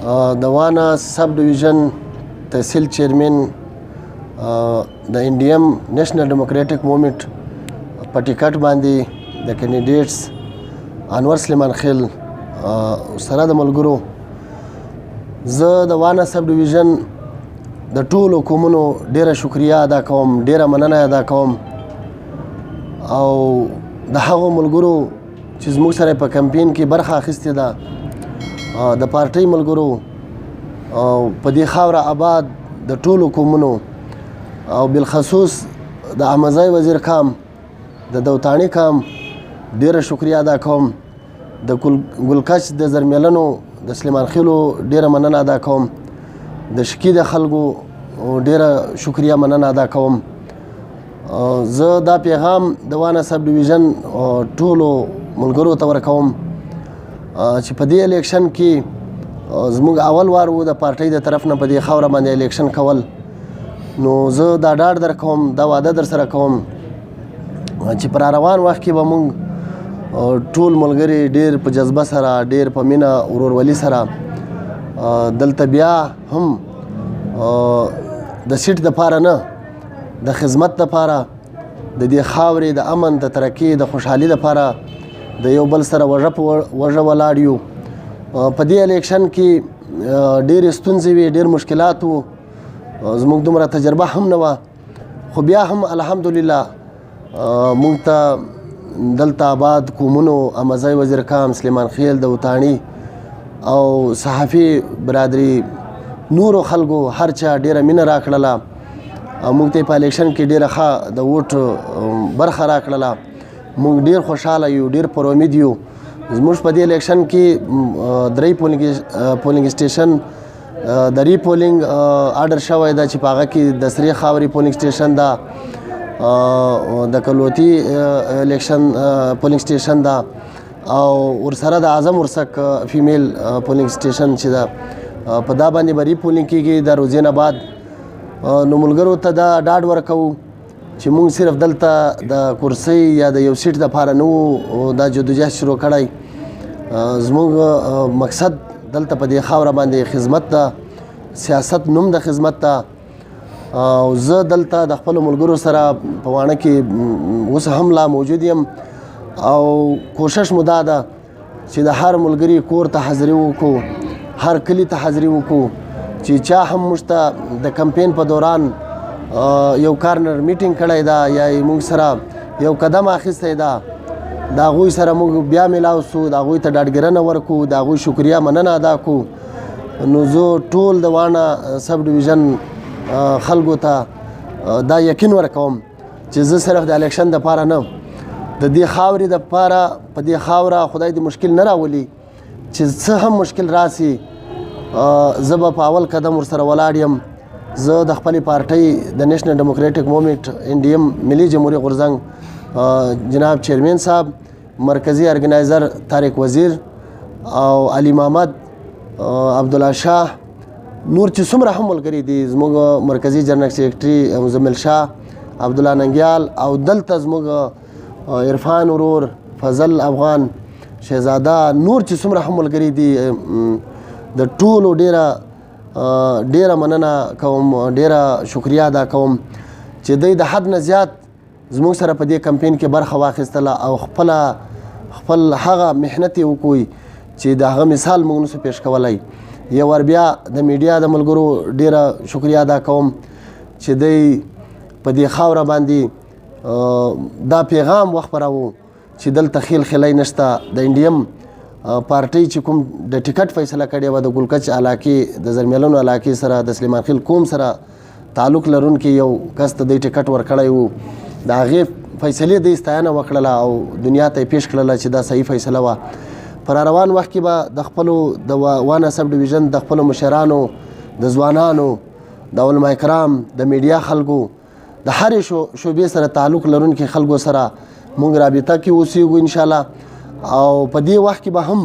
د وانا سب ډویژن تحصیل چیرمن د ان ډي ایم نېشنل ډیموکراټک موومنټ په ټیکټ باندې د کینډیډیټس انور سلیمان خیل سره د ملګرو، زه د وانا سب ډویژن د ټولو قومونو ډیره شکریا ادا کوم، ډیره مننه ادا کوم او د هغو ملګرو چې زموږ سره په کمپین کې برخه اخیستې ده، د پارټۍ ملګرو او په دې خاوره آباد د ټولو قومونو او بالخصوص د احمدزی وزیر قام، د دوتاڼي قام ډیره شکریا ادا کوم. د ګلکچ د زرمیلنو د سلیمان خیلو ډیره مننه ادا کوم. د شکی د خلکو ډیره شکریا مننه ادا کوم. زه دا پیغام د وانا سب ډویژن ټولو ملګرو ته ورکوم چې په دې الیکشن کې زموږ اول وار وو د پارټۍ د طرف نه په دې خاوره باندې الیکشن کول، نو زه دا ډاډ در کوم، دا وعده در سره کوم چې پر روان وخت کې به موږ ټول ملګري ډیر په جذبه سره، ډیر په مینه ورورولي سره دلته بیا هم د سیټ د پاره نه، د خدمت د پاره، د دې خاورې د امن، د ترقۍ، د خوشحالي د پاره د یو بل سره وژه په وژه ولاړ یو. په دې الیکشن کې ډېرې ستونزې وې، ډېر مشکلات وو، زموږ دومره تجربه هم نه وه، خو بیا هم الحمدلله موږ ته دلته آباد قومونو، احمدزی وزیر قام، سلیمان خیل، د وتاڼي او صحافي برادري، نورو خلکو هر چا ډېره مینه راکړله او موږ ته په الیکشن کې ډېره ښه د ووټ برخه راکړله. موږ ډېر خوشحاله یو، ډېر پر امید یو. زموږ په دې الیکشن کې درې پولینګ سټیشن د ری پولینګ آرډر شوی ده چې په هغه کې د سرې خاورې پولینګ سټیشن ده، د کلوتی الیکشن پولینګ سټیشن ده او ورسره د اعظم ورسک فیمیل پولینګ سټیشن چې ده، په دا باندې به ری پولینګ کېږي د روزې نه بعد. نو ملګرو ته دا ډاډ ورکوو چې موږ صرف دلته د کرسۍ یا د یو سیټ دپاره نه وو دا جدوجهد شروع کړی. زموږ مقصد دلته په دې خاوره باندې خدمت ده، سیاست نوم د خدمت ده. او زه دلته د خپلو ملګرو سره په واڼه کې اوس هم لا موجود یم او کوشش مو دا ده چې د هر ملګري کور ته حاضري وکړو، هر کلي ته حاضري وکړو چې چا هم موږ ته د کمپین په دوران یو کارنر میټینګ کړی ده یا یې موږ سره یو قدم اخیستی ده، د هغوی سره موږ بیا میلاو سو، د هغوی ته ډاډګیرنه ورکړو، د هغوی شکریه مننه ادا کړو. نو زه ټول د واڼه سب ډویژن خلکو ته دا یقین ورکوم چې زه صرف د الیکشن دپاره نه، د دې خاورې دپاره، په دې خاوره خدای دې مشکل نه راولي، چې څه هم مشکل راسي زه به په اول قدم ورسره ولاړ یم. زه د خپلې پارټۍ د نېشنل ډیموکراټک موومنټ ان ډي ایم ملي جمهوري غورځنګ جناب چیرمن صاحب، مرکزی ارګنایزر طارق وزیر او علي محمد، عبدالله شاه، نور چې څومره هم ملګري دي، زموږ مرکزی جنرال سیکرټري مزمل شاه، عبدالله ننګیال او دلته زموږ عرفان ورور، فضل افغان، شهزاده، نور چې څومره هم ملګري دي، د ټولو ډیره ډیره مننه کوم، ډیره شکریا ادا کوم چې دوی د حد نه زیات زموږ سره په دې کمپین کې برخه واخیستله او خپل هغه محنت یې وکړي چې د هغه مثال موږ نسو پیش کولی. یو وار بیا د میډیا د ملګرو ډیره شکریا ادا کوم چې دوی په دې خاوره باندې دا پیغام وخپراوه چې دلته خیل خیلی نشته. د انډیم پارټۍ چې کوم د ټیکټ فیصله کړې وه د ګلکچ علاقې، د زرمیلنو علاقې سره، د سلیمان خیل قوم سره تعلق لرونکي یو کس ته دی ټیکټ ورکړی وو، د هغې فیصلې دی ستاینه وکړله او دنیا ته یې پیش کړله چې دا صحیح فیصله وه. پر روان وخت کې به د خپلو د وانا سب ډویژن د خپلو مشرانو، د ځوانانو، د علما کرام، د میډیا خلکو، د هرې شعبې سره تعلق لرونکي خلکو سره موږ رابطه کې اوسېږو انشاءالله. او په دې وخت کې به هم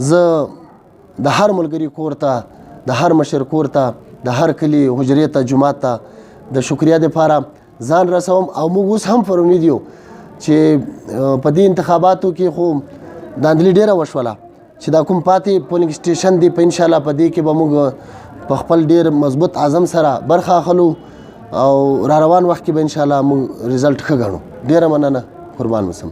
زه د هر ملګري کور ته، د هر مشر کور ته، د هر کلي حجرې ته، جومات ته د شکریا دپاره ځان رسوم. او موږ اوس هم پر امید یو چې په دې انتخاباتو کې خو داندلي ډېره وشوله. چې دا کوم پاتې پولینګ سټیشن دی، په ان شاء الله په دې کې به موږ په خپل ډیر مضبوط عزم سره برخه اخلو او را روان وخت کې به ان شاء الله موږ رزلټ ښه ګڼو. ډیره مننه، قربان وسم.